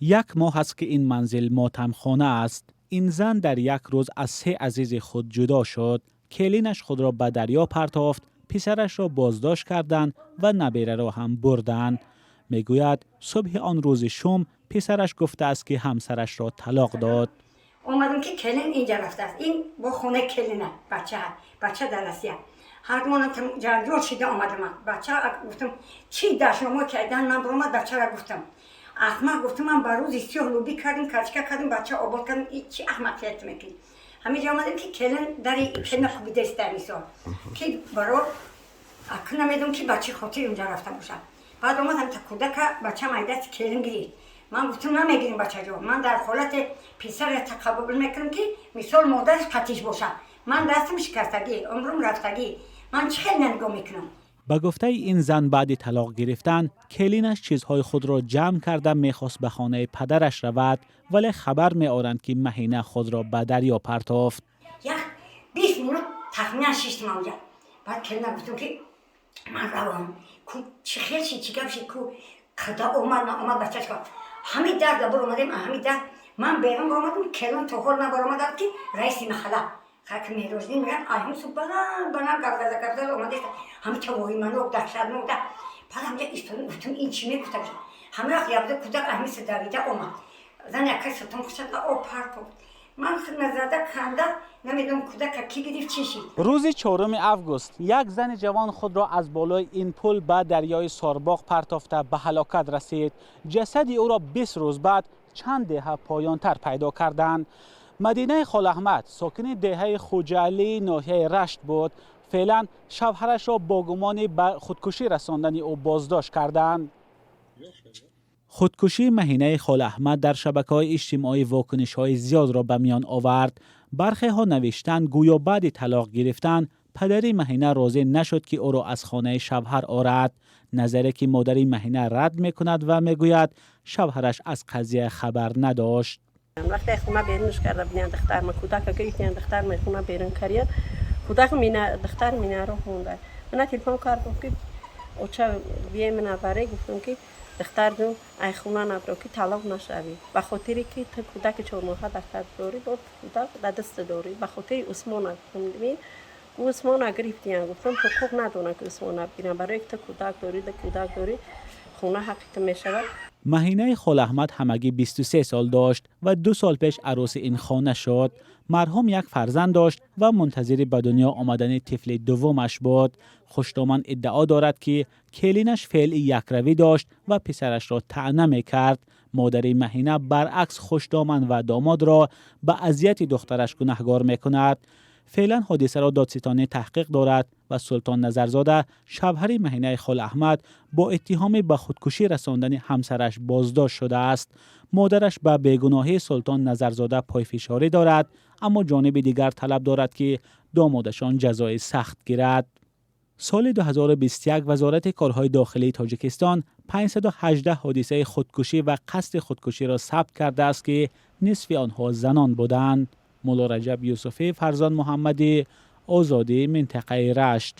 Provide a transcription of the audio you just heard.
Як моҳ аст, ки ин манзил мотамхона аст. Ин зан дар як рӯз аз се азизи худ ҷудо шуд. Келинаш худро ба дарё партофт, писарашро боздошт карданд ва набераро ҳам бурданд. Мегӯяд, субҳи он рӯзи шум писараш гуфтааст, ки ҳамсарашро талоқ дод. Омадам, ки келин инҷа рафтааст, ин бо хонаи келина, бача, бача дар Россия. Ҳардумонам ҷанҷол шида омадам. Бача гуфтам, чӣ дашномо кайдан ман биромад. Бачара гуфтам, аҳмақ, гуфтам, ман ба рӯзи сиёҳ лӯбӣ кардем, качка кардем, бача обод кардем, чӣ аҳмақият мекунӣ? Ҳамиҷа омадем, ки келин дари келина кубидаиста. Мисол, ки баро ака намедонам, ки ба чӣ хотир инҷа рафта бошад. Баъд омадам та кӯдака, бачам ай дасти келин гирифт. Ман гуфтам, намегирим, бачаҷон. Ман дар ҳолате писара тақаббул мекунам, ки мисол модараш қатиш бошад. Ман дастам шикастагӣ, умрум рафтагӣ, ман чӣ хел нигоҳ мекунам? Ба гуфтаи ин зан, баъди талоқ гирифтан келинаш чизҳои худро ҷамъ карда мехост ба хонаи падараш равад, вале хабар меоранд, ки Маҳина худро ба дарё партофт. Як 20 минут тахминан шиштам онҷа. Баъд келина гуфтам, ки ман равам ку, чӣ хел ши, чӣ гап ши, ку када омад, наомад, бачаш. Ҳами дарда баромадем, ҳами дар ман берун баромадам, келин то ҳол набаромадам, ки раиси маҳалла хаки Меҳроҷдин мегӯянд, айҳам су баланд баланд гап зада, гап зада омадеста, ҳами тавоҳиманок, даҳшатнок да. Баъд ҳамҷа истодем, гуфтам, ин чӣ мегуфта? Ҳами вақт ябда кӯдак аҳмиса давида омад. Зан якай сотон хушада об партофт. Ман назада канда намедонам, кӯдака ки гирифт, чӣ шид. Рӯзи 4 август як зани ҷавон худро аз болои ин пул ба дарёи Сорбоғ партофта, ба ҳалокат расид. Ҷасади ӯро 20 рӯз баъд чанд деҳа поёнтар пайдо карданд. Мадинаи Холаҳмад сокини деҳаи Хуҷаалии ноҳияи Рашт буд. Феълан шавҳарашро бо гумони ба худкушӣ расондани ӯ боздошт карданд. Худкушии Маҳинаи Холаҳмад дар шабакаҳои иҷтимоӣ вокунишҳои зиёдро ба миён овард. Бархеҳо навиштанд, гӯё баъди талоқ гирифтан падари Маҳина розӣ нашуд, ки ӯро аз хонаи шавҳар орад, назаре ки модари Маҳина рад мекунад ва мегӯяд, шавҳараш аз қазия хабар надошт. Вақте хона берунш карда будиян, духтарма кӯдака гирифтиян, духтарма хона берун кардиян, кӯдак мина, духтар минаро хонда. Мана телефон кард, гуфт, ки оча, бие мина баре. Гуфтам, ки духтарҷон, ай хона набро, ки талоқ нашавӣ, ба хотире ки ту кӯдаки 4 моҳа дар дорӣ, бо кӯдак дар даст дорӣ, ба хотири Усмона. Гуфтам, Усмона гирифтиян. Гуфтам, ҳуқуқ надорам, ки Усмона бигирам, барое ки ту кӯдак дорӣ, ду кӯдак дорӣ, хона ҳаққи ту мешавад. Маҳинаи Холаҳмад ҳамагӣ 23 сол дошт ва 2 сол пеш арӯси ин хона шуд. Марҳум як фарзанд дошт ва мунтазири ба дунё омадани тифли дуввумаш буд. Хушдоман иддао дорад, ки келинаш феъли якравӣ дошт ва писарашро таъна мекард. Модари Маҳина баръакс хушдоман ва домодро ба азияти духтараш гунаҳгор мекунад. Феълан ҳодисаро додситонӣ таҳқиқ дорад ва Султон Назарзода, шавҳари Маҳинаи Холаҳмад, бо иттиҳоми ба худкушӣ расондани ҳамсараш боздошт шудааст. Модараш ба бегуноҳии Султон Назарзода пойфишорӣ дорад, аммо ҷониби дигар талаб дорад, ки домодашон ҷазои сахт гирад. Соли 2021 Вазорати корҳои дохилии Тоҷикистон 518 ҳодисаи худкушӣ ва қасди худкуширо сабт кардааст, ки нисфи онҳо занон буданд. Мулло Раҷаб Юсуфӣ, Фарзон Муҳаммадӣ, Озодӣ, минтақаи Рашт.